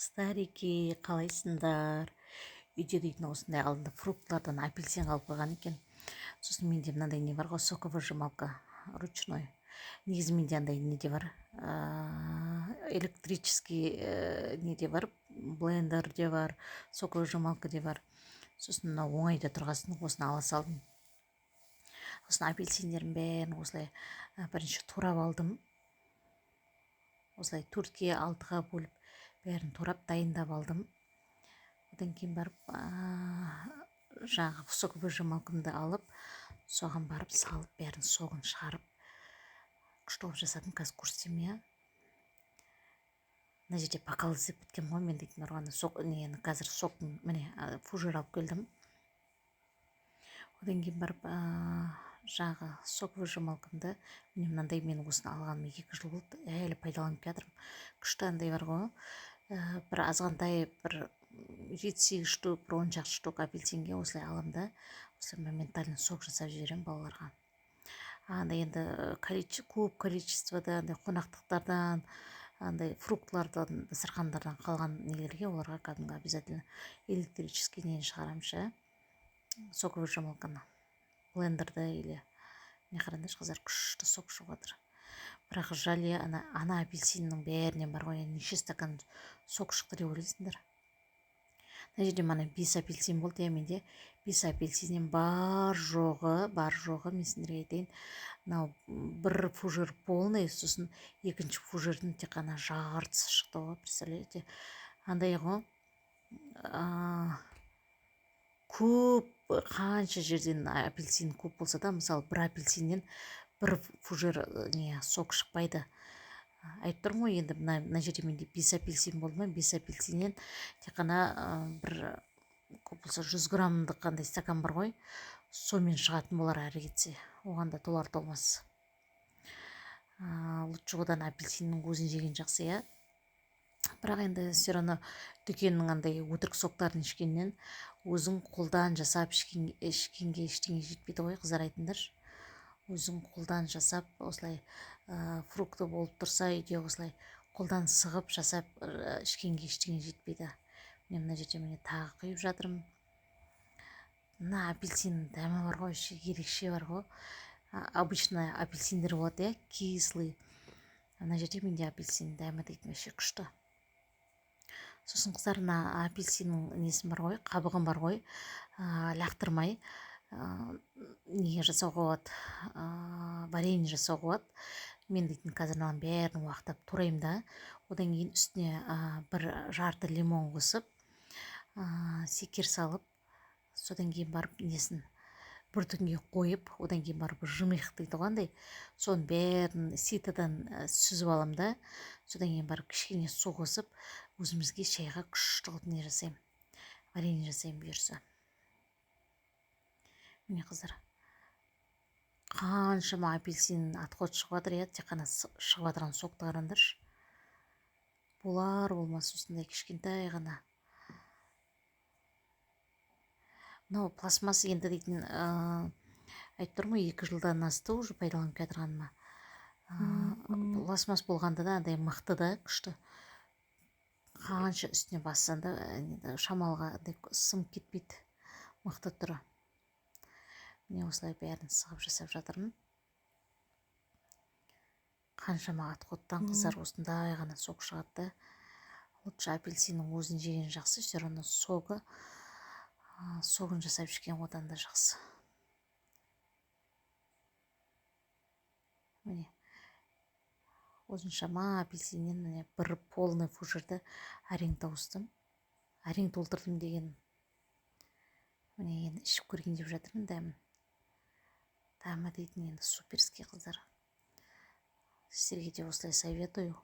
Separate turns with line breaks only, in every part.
Старики, қалайсыңдар? Үйде дейтін осындай алдында фруктылардан апельсин қалып қойған екен. Сосын менде мынандай не бар ғой, соковыжималка ручной. Негізі менде андай не де бар, электрический не де бар, блендер де бар, соковыжималка де бар. Сосын мынау оңайда тұрғасын, осыны ала салдым. Сосын апельсиндердің бәрін осылай бірінші турап алдым. Осылай төртке, алтыға бөліп, бәрін турап, дайындап алдым. Одан кейін барып жаңағы соковыжималкамды алып, соған барып салып, бәрін согын шығарып, күшті қылып жасадым. Қазір көрсетемін, иә. Мына жерде бокал іздеп кеткенмін ғой мен дейтін. Ұрғанда сок нені, қазір соктың, міне, фужер алып келдім. Одан кейін барып жаңағы соковыжималкамды, міне, мынандай. Мен осыны алғаныма 2 жыл болды, әлі пайдаланып келатырмын. Күшті андай бар ғой, бір азғантай, бір жеті сегіз штук, бір 10 шақты штук апельсинге осылай аламын да, осылай моментально сок жасап жіберемін балаларға. Андай енді көп количествода андай қонақтықтардан, андай фруктылардан, дастархандардан қалған нелерге, оларға кәдімгі обязательно электрический нені шығарамын ше, соковыжималканы, блендерді или. Міне, қараңдаршы, қыздар, күшті сок шығып жатыр. Бірақ жаль, иә, ана апельсиннің бәрінен бар ғой, неше стакан сок шықты деп ойлайсыңдар? Мына жерде мана бес апельсин болды, иә. Менде бес апельсиннен бар жоғы, бар жоғы, мен сендерге айтайын, мынау бір фужер полный, сосын екінші фужердің тек қана жартысы шықты ғой, представляете? Андай ғой, көп, қанша жерден апельсин көп болса да, мысалы, бір апельсиннен бір фужер не сок шықпайды, айтып тұрмын ғой. Енді мына жерде менде бес апельсин болды ма, бес апельсиннен тек қана бір көп болса 100 граммдық қандай стакан бар ғой, сонымен шығатын болар әрі кетсе, оған да толар толмас. Лучше одан апельсиннің өзін жеген жақсы, иә. Бірақ енді все равно дүкеннің андай өтірік соктарын ішкеннен өзің қолдан жасап ішкенге ештеңе жетпейді ғой, қыздар, айтыңдаршы. Өзің қолдан жасап, осылай фрукты болып тұрса үйде, осылай қолдан сығып жасап ішкенге ештеңе жетпейді. Міне, мына жерде, міне, тағы құйып жатырмын. Мына апельсиннің дәмі бар ғой, ерекше бар ғой. Обычно апельсиндер болады, иә, кислый. Мына жерде менде апельсин дәмі дейтін вообще күшті. Сосын, қыздар, мына апельсиннің несін бар ғой, қабығын бар ғой, лақтырмай, не жасауға болады, варенье жасауға болады. Мен дейтін қазір мынаның бәрін уақтап тураймын да, одан кейін үстіне бір жарты лимон қосып, шекер салып, содан кейін барып несін бір түнге қойып, одан кейін барып жмых дейді ғой андай, соның бәрін ситодан сүзіп аламын да, содан кейін барып кішкене су қосып, өзімізге шайға күшті қылып не жасаймын, варенье жасаймын, бұйырса. Міне, қыздар, қаншама апельсин отход шығып жатыр, иә. Тек қана шығып жатырған сокты қараңдаршы, болар болмас осындай кішкентай ғана. Мынау пластмасс енді дейтін, айтып тұрмын ғой, 2 жылдан асты уже пайдаланып келе жатырғаныма. Пластмасс болғанда да андай мықты да, күшті. Қанша үстіне бассаң да, шамалға андай сынып кетпейді, мықты түрі. Міне, осылай бәрін сығып жасап жатырмын. Қаншама отходтан, қыздар, осындай ғана сок шығады да. Лучше апельсиннің өзін жеген жақсы, все равно согын жасап ішкен одан да жақсы. Міне, осыншама апельсиннен, міне, бір полный фужерді әрең тауыстым, әрең толтырдым деген. Міне, енді ішіп көрейін деп жатырмын дәмін. Дәмі дейтін енді суперский, қыздар. Сіздерге де осылай советую,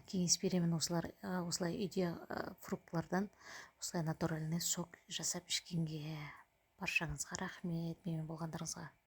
кеңес беремін, осылар осылай үйде фруктылардан осылай натуральный сок жасап ішкенге. Баршаңызға рахмет менімен болғандарыңызға.